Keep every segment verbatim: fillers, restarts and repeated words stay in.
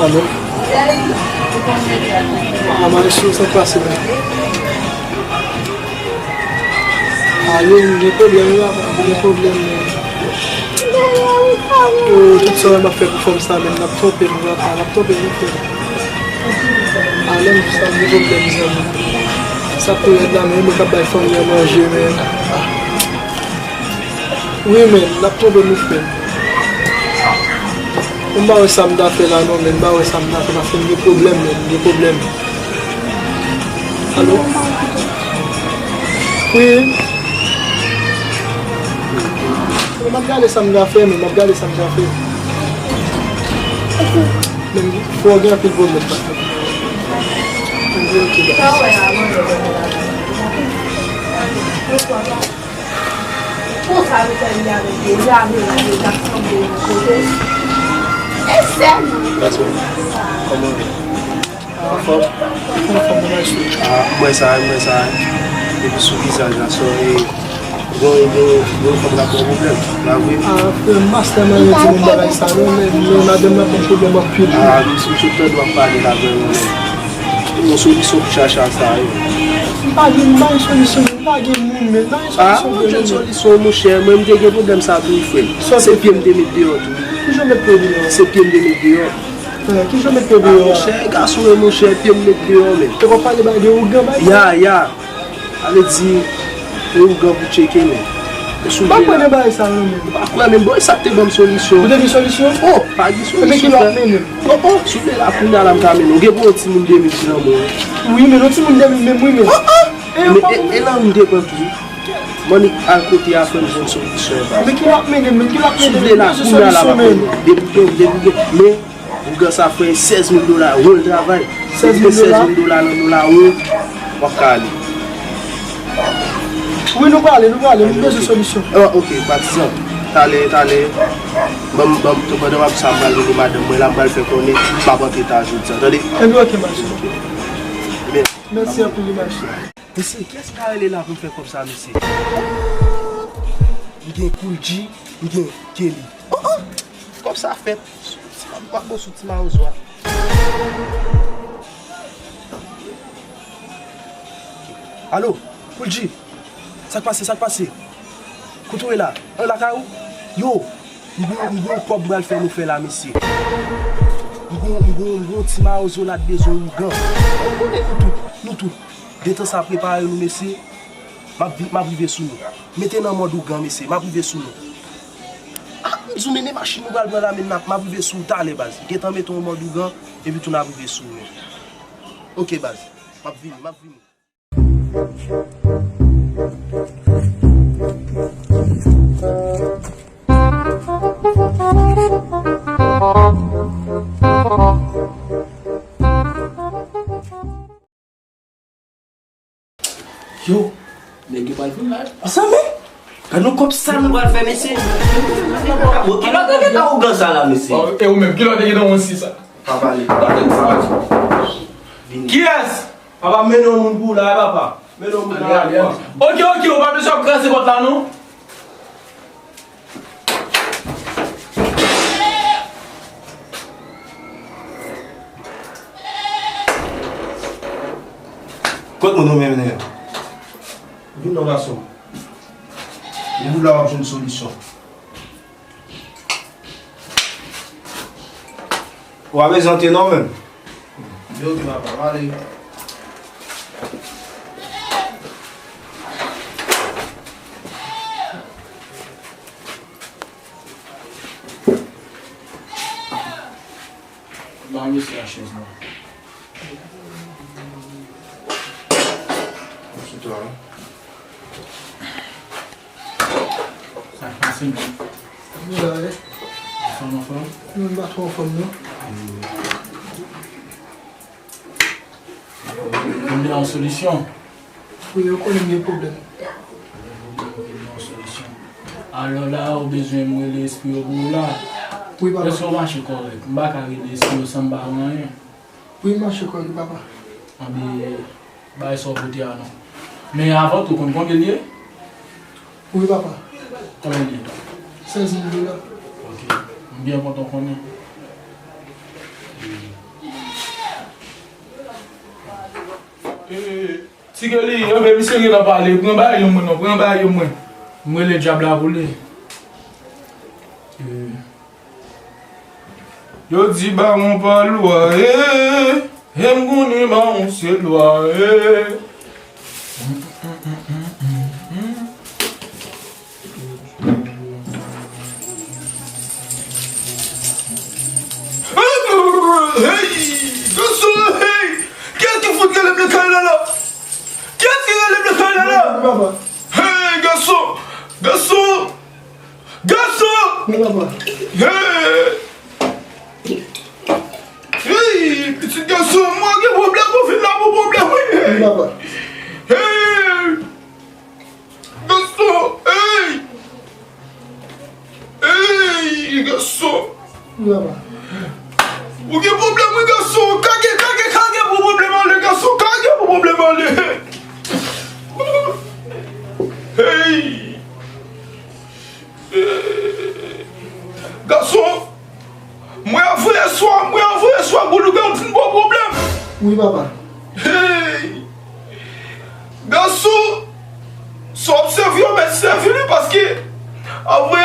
Alo. A, maestro, sa k pase la? A, yo, m gen pwoblèm wi, papa, m gen pwoblèm wi. Yo, tout sa w wè m ap fè pou fanm sa menm, l ap twonpe m, papa, l ap twonpe m, frè. A, menm sa, m gen pwoblèm, zanmi. Sa pi rèd la, men, mwen k ap bay fanmi an manje, men. Wi, men, l ap twonpe m, wi, frè. M pa wè sa m ta fè la, non, men, m pa wè sa m ta fè, paske m gen pwoblèm, men, m gen pwoblèm. Alo? Wi. M ap gade sa m ka fè, men m ap gade sa m ka fè. Men fò gen anpil pwoblèm, pa. Anpil pwoblèm. Konsa nou fè li avèk yo, li avèk yo, l ap sanble yon kote. E sèl. That's all. Kòman w ye? Anfòm? Anfòm, mwen sou. A, m wè sa, m wè sa. Depi sou vizaj la, sòre. Gon, gon, gon fanm k ap pran pwoblèm. La vre. A, frè m, pastè, mwen, yon ti bon bagay sa, non, men, men madanm nan pran pwoblèm anpil. A, m sou tout tande w ap pale la, vrèman, men. Yon solisyon pou chacha sa, wi. M pa gen, m pa gen solisyon, m pa gen moun, men, m pa gen solisyon. A, m jwenn solisyon, monchè. Mwen, m te gen pwoblèm sa tou, wi, frè m. Se pye m te met deyò, tou. Ki jan w met pye w deyò? Se pye m te met deyò. Frè, ki jan w met pye w deyò a? A, monchè, gason e monchè, pye m met deyò, men. Te konn pale bay de ougan, bay sa? Ya, ya. Sa vle di, e ougan pou tcheke, men. Ou soulve la. M pa kwè nan bagay sa, non, men. Ou pa kwè, men, bon, e sa k te ban m solisyon. Ou te gen solisyon? Oh, pa gen solisyon, frè. Ebyen, ki lè w ap mennen m? Oh, oh, soulve la, kounye a la, m ka mennen w. Ou gen pou yon timoun de mil ki nan men w. Wi, men yon timoun de mil menm, wi, men. Oh, oh! E, e, e, e nan m te pran tou. M annik al kote a, frè m, jwenn solisyon, baz. Men ki lè w ap mennen m, men ki lè w ap mennen m? Soulve la, kounye a la, m ap mennen w. Debouke w, debouke. Men, ougan sa fè sèz mil dola, wi, l travay. Sèz mil dola? Sèz mil dola nan dola, wi, w ap ka ale. Wi, nou prale, nou prale, nou bezwen solisyon. Ah, ok, patizan. Talè, talè. Ban m, ban m, pandan w ap sa, m pral rele madanm mwen la, m pral fè konnen m ap antre ta jodi a, tande? Ebyen, ok, mache. Ok. Ebyen. Mèsi anpil, wi, mache. Mesye, kiyès m ka rele la pou m fè kòb sa, mesye? M gen Koul G, m gen Kelly. Oh, oh! Kòb sa fèt. M ap bon sou ti mawozo a. Alo, Koul G. Sa k pase, sa k pase? Kote w ye la? An lakay ou? Yo, m gon, m gon kòb m pral fè nou fè la, mesye. M gon, m gon, m gon ti mawozo la t bezwen ougan. Ou konnen nou tout, nou tout. Detan sa prepare nou, mesye. M ap vi-, m ap rive sou nou. Mete nan mòd ougan, mesye. M ap rive sou nou. Ah, m di w mennen machin nou pral pran la, men m ap, m ap rive sou ou talè, baz. Gentan mete yon mòd ougan, epi tou n ap rive sou ou, men. Ok, baz. M ap vini, m ap vini. Yo, nèg yo pral vin la. Zanmi, gad yon kòb sal nou pral fè, mesye. Bon, kilè w te gentan ougan sa la, mesye? E ou menm, kilè w te gentan yon si sa? Pa pale. Kiyès? Papa, mennen yon moun pou ou la, wi, papa. Mennen yon moun la, wi. Ok, ok, ou pa bezwen ap kraze pòt la, non. Kot moun ou mennen yo? Vin non, gason. Vin la, w ap jwenn solisyon. Ou pa bezwen antre non, menm. Yo, ok, papa, ale. Ba mesye a chèz la. Sou twa, wi. Sa k pase, menm? Anfòm, anfòm? Non, m pa twò anfòm, non. Ou vin yon solisyon? Wi, yo konnen m gen pwoblèm. Ou vin yon solisyon. Alò la, ou bezwen m rele espri yo pou ou la? Wi, papa. Èske w mache kòrèk? M pa ka rele espri yo san m pa wè anyen. Wi, m mache kòrèk, papa. Anben, bay sa w pote a non. Men avan tou, konn konbyen l ye? Wi, papa. Konbyen l ye? Sèz mil dola. Ok. M byen kontan konnen. Eh, Ti Kelly, enben misye gentan pale. Pran bagay yo mwen non, pran bagay yo mwen. M rele dyab la pou li. Eh. Yo di bawon pa lwa, eh, e m konnen bawon se lwa, eh. Hey, gason, hey, kiyès ki fout rele m lakay la la? Kiyès ki rele m lakay la la? Hey, gason, gason, gason! Hey! Hey, pitit gason, mwen gen pwoblèm, mwen vin la pou pwoblèm, wi. Hey! Gason, hey! Hey, gason! Ou gen pwoblèm, wi, gason! Kage, kage, kage pou pwoblèm ale, gason! Kage pou pwoblèm ale! Hey! Gason, mwen avwe swa, mwen avwe swa gwo lougawou vin ba w pwoblèm. Wi, papa. Hey! Gason, sa w ap sèvi, w mèt sèvi li, paske avwe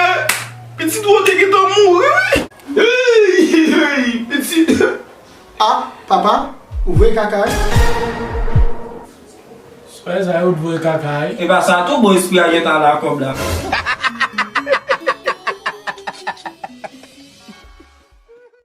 pitit ou te gentan mouri, wi. Hey, hey, pitit. Ah, papa, ou voye kaka, wi. Frè sa yo t voye kaka, wi. E pa sa tou, bon, espri a gentan la kòb la.